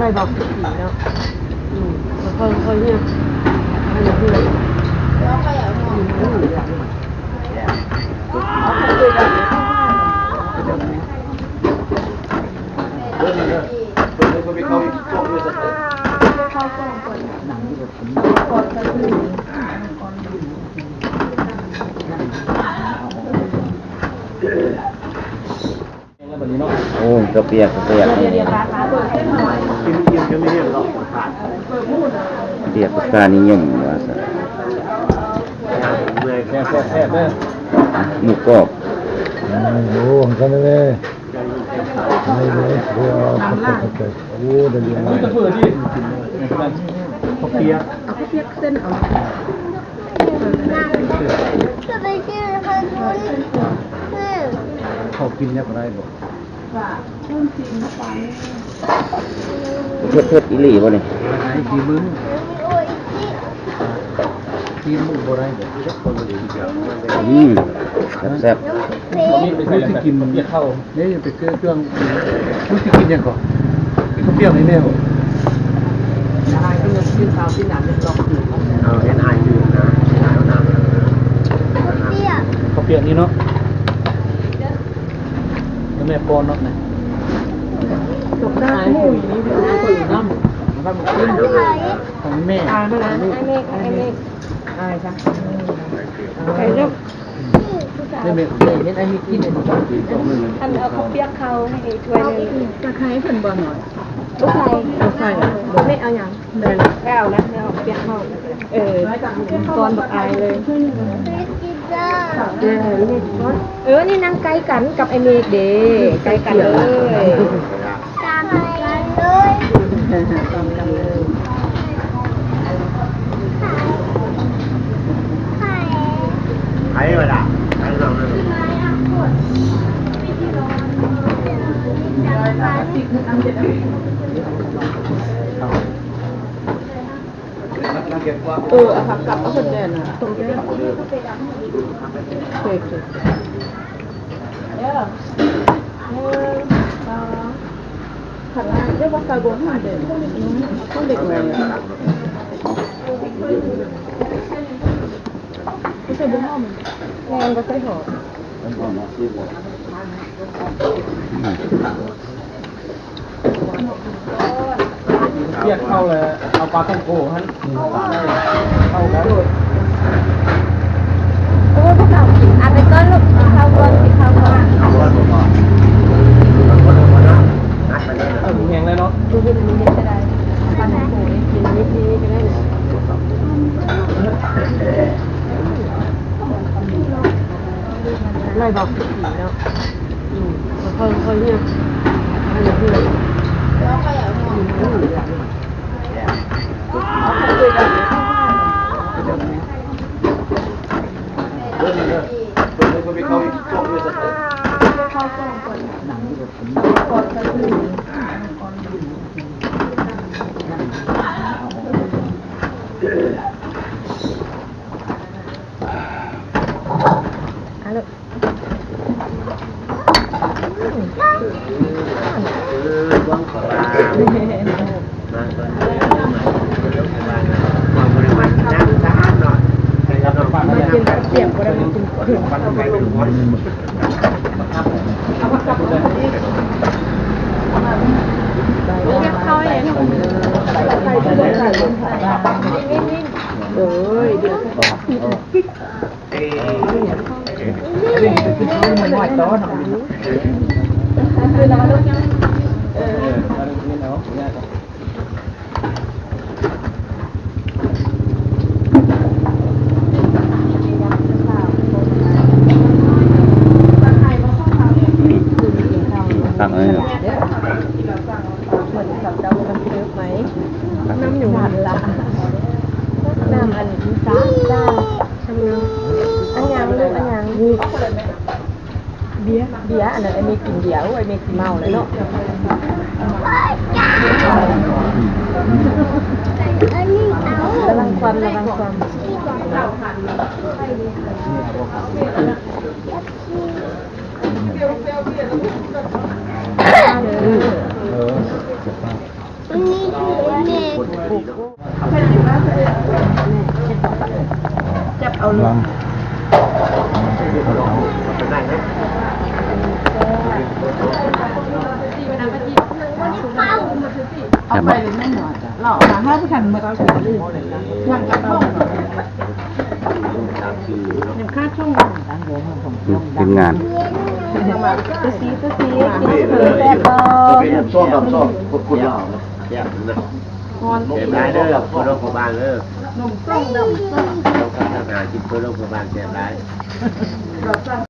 ໄປບອກເນາະ ອືມ ຄ່ອຍໆ ເຮືອ ເຮືອ ເຮືອ ໂອ້ ກະປຽກ ກະປຽກ ປຽກປະຊານິຍົມວ່າຊັ້ນ ແຊບໆ ເດີ ໝູກອບ ໂອ້ ຂອງຊັ້ນເລີຍ ໂອ້ ໄດ້ເລື່ອງ ເອົາເຂົ້າປຽກ ເອົາເຂົ້າປຽກເສັ້ນ ເອົາ ເຂົ້າກິນແລ້ວກະໄດ້ບໍ? ເຜັດໆ ອີ່ຫຼີບໍ່ນີ້? ອາຫານຝີມື ກິນບໍ່ໄດ້ບໍ່? ອືມ ແຊບໆ ບໍ່ໄດ້ກິນເຂົ້າ ນີ້ໄປຊື້ເຄື່ອງ ບໍ່ໄດ້ກິນຫຍັງກໍ ເຂົ້າປຽກໃຫ້ແມ່ບໍ່? ເອີ ເຮັດອາຍຢູ່ນະ ເຂົ້າປຽກນີ້ເນາະ ແລ້ວແມ່ປ້ອນເນາະ ຕົກໜ້າຫູຍນີ້ ນ້ຳ ຂອງແມ່ ອ້າຍມານະ ອ້າຍເມກ ອ້າຍເມກ ອ້າຍຊະ ໄປເດີ ແມ່ ແມ່ເຮັດໃຫ້ມີກິນ ອັນ ອັນເອົາເຂົ້າປຽກເຂົ້າໃຫ້ຖ້ວຍໜຶ່ງ ຕະໄຄເພິ່ນບໍ່ໜ້ອຍ ຕະໄຄ ຕະໄຄ ແມ່ເອົາຫຍັງ? ແມ່ເອົານະ ແມ່ເອົາປຽກເຂົ້າ ເອີ ກ່ອນບັກອາຍເລີຍ ເອີ ນີ້ນັ່ງໃກ້ກັນກັບອ້າຍເມກເດ້ ໃກ້ກັນເລີຍ. ຕາມກັນເລີຍ ຕາມກັນເລີຍ ໃຜວ່າລະ ໃຜລອງເລີຍ ເອີ ເອົາຜັກກັບ ເອົາເພິ່ນແດ່ນະ ຕົງແດ່ ໂອເຄ ໂອເຄ ເດີ ໜຶ່ງ ສອງ ຄັນເອົາ ເດີ ບໍ່ໃສ່ບົນຫອມເດ້ ອືມ ຄົນເດັກນ້ອຍ ບໍ່ໃສ່ບົນຫອມ ແມ່ນ ບໍ່ໃສ່ຫອມ ອືມ. ປຽກເຂົ້າແລ້ວ ເອົາປາທ່ອງໂກຫັ້ນ ເຂົ້າກັນ ໂອ້ຍ ພວກເຮົາກິນ ເອົາໄປກ່ອນລູກ ກິນເຂົ້າກ່ອນ ກິນເຂົ້າກ່ອນ ເອົາແຮງແລ້ວເນາະ ປາທ່ອງໂກນີ້ກິນ ໄດ້ເນາະ. ໄລ່ບອກເນາະ ອືມ ຄ່ອຍໆ ເຮືອ ເຮືອ ອາ ລູກ ຕັກເລີຍເນາະ ເພິ່ນເຂົາເຈົ້າມັນເຕີບໄໝ ນ້ຳຢູ່ຫັ້ນລະ ນ້ຳອັນນີ້ຊະ ນ້ຳ ອັນຫຍັງລູກ ອັນຫຍັງ? ເບຍ ເບຍ ອັນນັ້ນ ໄອ້ເມກກິນເບຍ ໂອ້ຍ ໄອ້ເມກຊິເມົາແລ້ວເນາະ ກຳລັງຄວ່ຳ ກຳລັງຄວ່ຳ ເອີ. ຈັບເອົາເລີຍ ເອົາໄປເລີຍແມ່ນບໍ່? ເລາະມາຫາຜູ້ທັນໝົດ ຍັງກັບເຮົາ ຍັງຂາດຊ່ອງ ອືມ ທີມງານ ແຊບບໍ່? ຊອງກັບຊອງ ຄົນລາວນະ ແຊບນະ ແຊບຫຼາຍເດີ ເພື່ອນຮ່ວມບ້ານເດີ ໜົມຕ້ອງດຳ ຕ້ອງຫາກິນເພື່ອນຮ່ວມບ້ານ ແຊບຫຼາຍ.